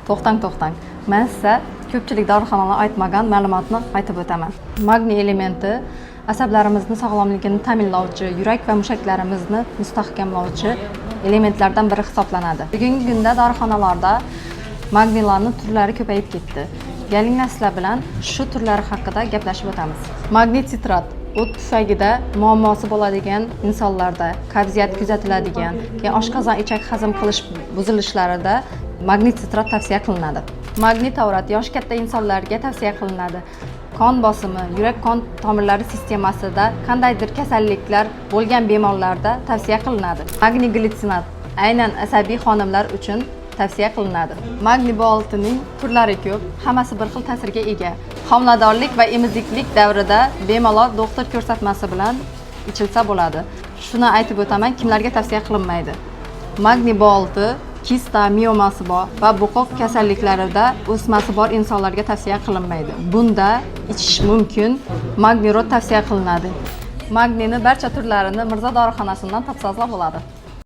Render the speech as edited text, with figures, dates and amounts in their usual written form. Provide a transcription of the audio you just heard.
To'xtang, to'xtang. Men sizga ko'pchilik dorixonalar aytmagan ma'lumotni aytib o'taman. Magniy elementi asablarimizni sog'lomligini ta'minlovchi, yurak va mushaklarimizni mustahkamlovchi elementlardan biri hisoblanadi. Bugungi kunda dorixonalarda magniylarning turlari ko'payib ketdi. Kelinglar, sizlar bilan shu turlari haqida gaplashib o'tamiz. Magniy sitrat o't pufagida muammosi bo'ladigan insonlarda, qabziyat kuzatiladigan, keyin oshqozon ichak hazm qilish buzilishlarida magniy sitrat tavsiya qilinadi. Magniy taurat yoshi katta insonlarga tavsiya qilinadi. Qon bosimi, yurak qon tomirlari sistemasida qandaydir kasalliklar bo'lgan bemorlarda tavsiya qilinadi. Magniy glitsinat aynan asabiy xonimlar uchun tavsiya qilinadi. Magniy B6ning turlari ko'p, hammasi bir xil ta'sirga ega. Homiladorlik va emiziklik davrida bemalol doktor ko'rsatmasi bilan ichilsa bo'ladi. Shuni aytib o'taman, kimlarga tavsiya qilinmaydi. Magniy B6 kista, miomasi bor va bo'qoq kasalliklarida o'smasi bor insonlarga tavsiya qilinmaydi. Bunda ichish mumkin. Magniy rot tavsiya qilinadi. Magniyni barcha turlarini Mirzo dorixonasidan topsangizlar bo'ladi.